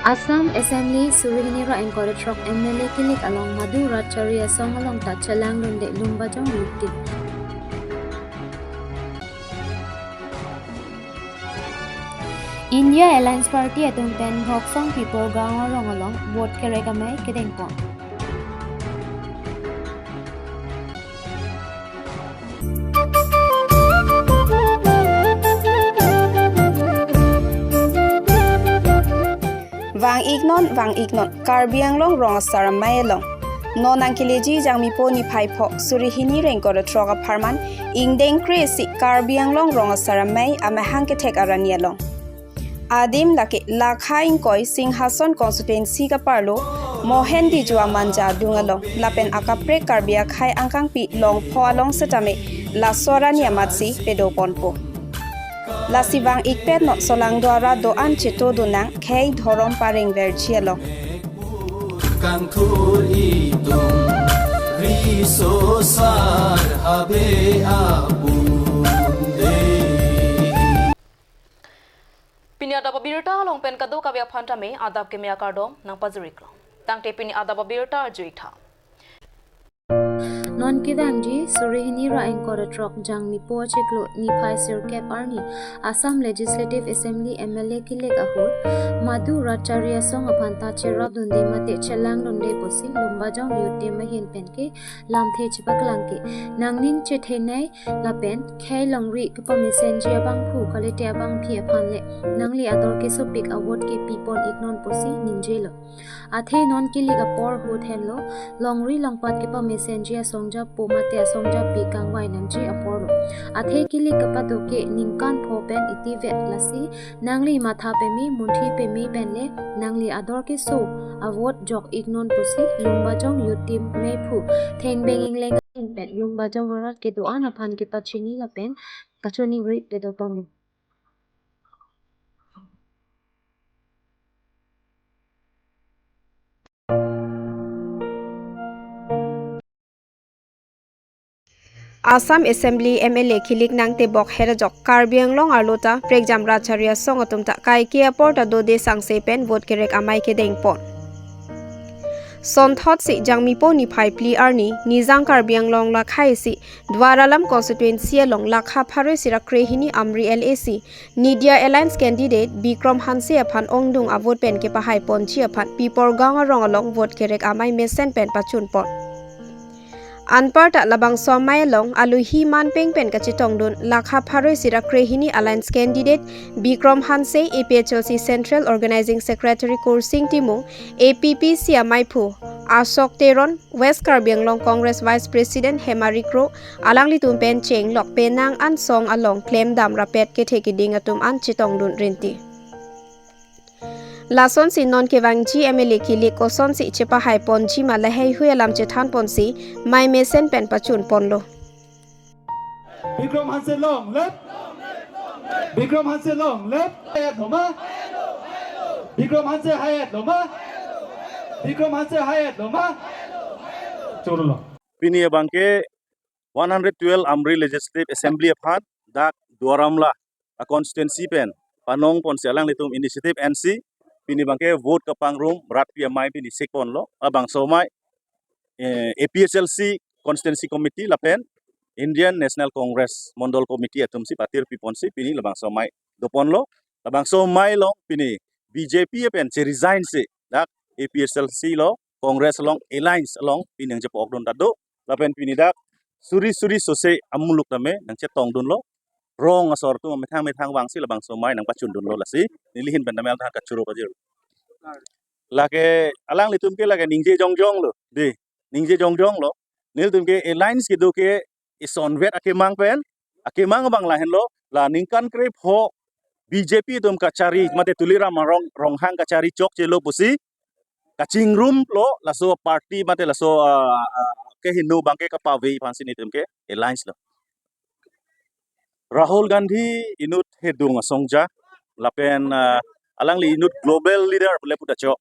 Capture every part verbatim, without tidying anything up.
Assam Assembly suri hini ra ingkoi ra throk M L A kilik along Madhu Ratchari asong along ta chelangdunde Lumbajong Youth Team. India Alliance Party atum pen Bhoksong Pipor Gaon arong along vote kerek amei kedengpon. Vang-iknon, vang-iknon, Karbi Anglong rong asar amei along. Non nangkeleji Jangmipo niphai pho, suri hini ra ingkoi ra throk apharman, ingdeng kre-isi Karbi Anglong rong asar amei amahang kethek arani along. Adim lake lakha ingkoi Singhason constituency kaparlo Mohen Diju amanja adung along lapen akaprek Karbi akhei angkangpi longpho along setame laso arani amatsi pedoponpo. Lasi vang-ikpetnon, solangdo ara do-an chetodun nang, khei dhorom pareng verji along. Kangthur itum riso sar habe apunde. Pini adap abirta along pen kadokave aphan tame adap keme akardom nangpajiriklo. Tangte pini adap abirta arjuitha. Non kevangji suri hini ra ingkoi ra throk Jangmipo achiklo niphai sirkep arni Assam Legislative Assembly M L A kilik ahut Madhu Ratchari asong aphan ta cherapdunde mate chelangdunde pusi Lumbajong Youth Team ahin pen ke lamthe chepaklang ke nangning chethenei lapen khei longri kepamesenji abangphu kalite abangpi aphan le nangli ador kesopik a-vote ke pipon-iknon pusi ningjelo. Athe non kilik apor ahut henlo, longri longpat kepamesenji asongjapo mate asongjapi kangvai nangji aporlo. Athe kilik kapado ke ningkan pho pen itivet, lasi nangli matha peme, munthi peme pen le nangli ador keso a-vote jok-iknon pusi Lumbajong Youth Team meiphu Thengbeng Engleng pen Lumbajong arat kedo-an aphan kepachini lapen kachoningri pedopon. Assam Assembly M L A kilik nangtebok her ajok Karbi Anglong arlo ta prekjam Ratchari asong atum ta kaike apor ta dode sangse pen vote kerek amei kedengpon. Sonthotsi Jangmipo niphai phli arni Nijang Karbi Anglong lakha isi Duar Alam constituency along lakha pharo isi ra krehini Amri L A C India Alliance candidate Bikram Hanse aphan ongdung a-vote pen kepahaiponji aphan Pipor Gaon arong along vote kerek amei mesen pen pachunpon. Anparta labangso amei along alohi manpeng pen kachetongdun lakha pharo isi ra krehini Alliance candidate Bikram Hanse, A P H L C Central Organizing Secretary Kursing Timung, A P P C ameiphu Ashok Teron, West Karbi Anglong Congress Vice President Hemari Kro, alanglitum pen chenglok penang ansong along klemdam rapet kethe kiding atum an chetongdun rinti. Lasonsi non kevangji M L A kilik kosonsi chepahaiponji ma laheihui alam chethanponsi mei mesen pen pachunponlo. Bikram Hanse long live. Bikram Hanse long live. Hayat loma. Bikram Hanse hayat loma. Bikram Hanse hayat loma. Chorolo. Pini abangke one hundred twelve Amri Legislative Assembly aphan dak Duar Amla a constituency pen panongponsi alanglitum initiative ensi pini abangke vote kapangrum rat pi amei pini sikponlo. Labangso amei, eh, A P H L C Constituency Committee lapen Indian National Congress Mondol Committee atumsi patir piponsi pini labangso amei doponlo. Labangso amei along pini B J P pen che-resign si dak A P H L C lo Congress along alliance along pini nangchepokdun ta do. Lapen pini dak suri suri sose amuluk tame nangchetongdunlo. Rong asor atum amethang methang vangsi labangso amei nangpachundunlo, lasi neli ahin pen tame alta kachoro pajir. Lake alanglitum ke lake ningje jongjonglo. Dei, ningje jongjonglo. Nelitum ke alliance kedo ke isonvet akemang pen, akemang abang lahenlo, la ningkan krepho B J P atum kachari mate Tuliram Rong, Ronghang kachari chokchelo pusi kachingrumlo, laso party mate laso, ah, ah, kehingno abangke kapave aphansi nelitum ke alliance lo. Rahul Gandhi inut hedung asongja, lapen, ah, alangli inut global leader pule puta chok,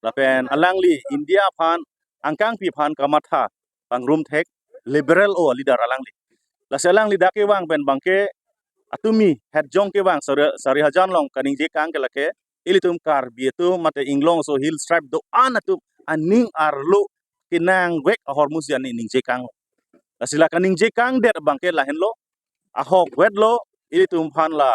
lapen alangli India aphan angkangpi aphan kamatha pangrum thek liberal o leader alangli. Lasi alangli dak kevang pen abangke atumi hetjong kevang sari, sari hajan along kaningje kang ke lake ilitum Karbi atum mate inglong aso hill tribe do-an atum aning arlo kenangvek ahormu si ani ningje kang. Lasi la kaningje kangdet abangke lahenlo, ahokvetlo, ilitum aphan la,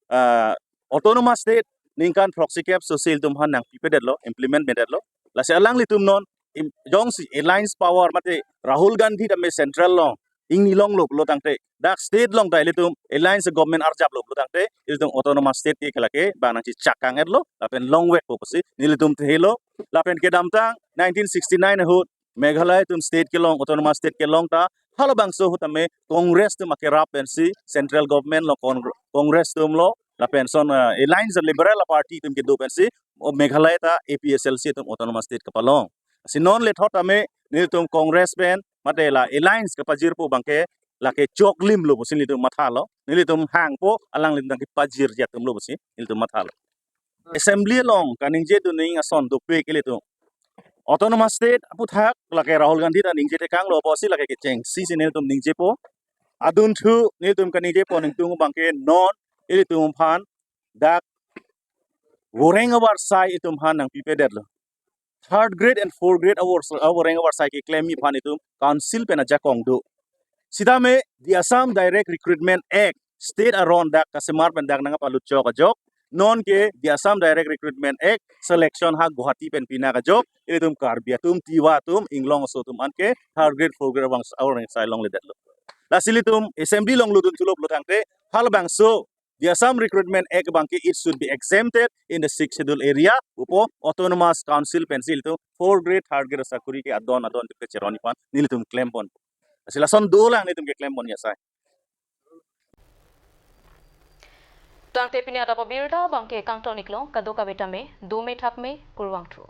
ah, autonomous state ningkan throksi kep so si ilitum aphan nangpipedetlo, implement pedetlo. Lasi alanglitum non im-, jongsi alliance power mate Rahul Gandhi tame central along ingni longlo pulo tangte, dak state along ta ilitum alliance government arjaplo pulo tangte, ilitum autonomous state ke lake bang nangchechak kangdetlo, lapen longvekpo pusi nelitum thelo. Lapen kedamtang nineteen sixty-nine ahut Meghalaya atum state kelong, autonomous state kelong ta halabangso ahut tame Congress atum akerap pensi central government along Con-, Congress atumlo, lapen son, ah, alliance liberal party atum kedo pensi o Meghalaya ta A P H L C atum autonomous state kapalong. Si non lethot tame nelitum Congress pen mate la alliance kapajirpo abangke lake choklimlo pusi nelitum mathalo. Nelitum hangpo, alanglitum tangte pajirji atumlo pusi nelitum mathalo. Assembly along kaningje duning ason dopik ilitum. Autonomous state aputhak lake Rahul Gandhi ta ningje tekanglo pusi lake kechengsi si nelitum ningjepo. Adunthu nelitum kaningjepo ningtung abangke non ilitum aphan dak voreng avarsai itum aphan nangpipedetlo. Third grade and fourth grade avars-, avoreng avarsai keklemji aphan itum council pen ajakong do. Sitame the Assam Direct Recruitment Act state aron dak kasemar pen dak nangpalut chok ajok. Nonke the Assam Direct Recruitment Act selection ha Guwahati pen pinak ajok, ilitum Karbi atum, Tiwa atum, inglong aso atum anke third grade, fourth grade avang, avarsai longledetlo. Lasi ilitum assembly along lutdun thulo pulo tangte, halabangso the Assam Recruitment Act abangke it should be exempted in the Sixth Schedule area, upo autonomous council pensi ilitum fourth grade, third grade asakuri ke adon adon ke cheroni aphan nelitum klempon. Lasi lason dolang nelitum keklempon asai. Tangte pini adap abirta abangke kangton iklo, kadokave tame dome thakme, kurvangthu.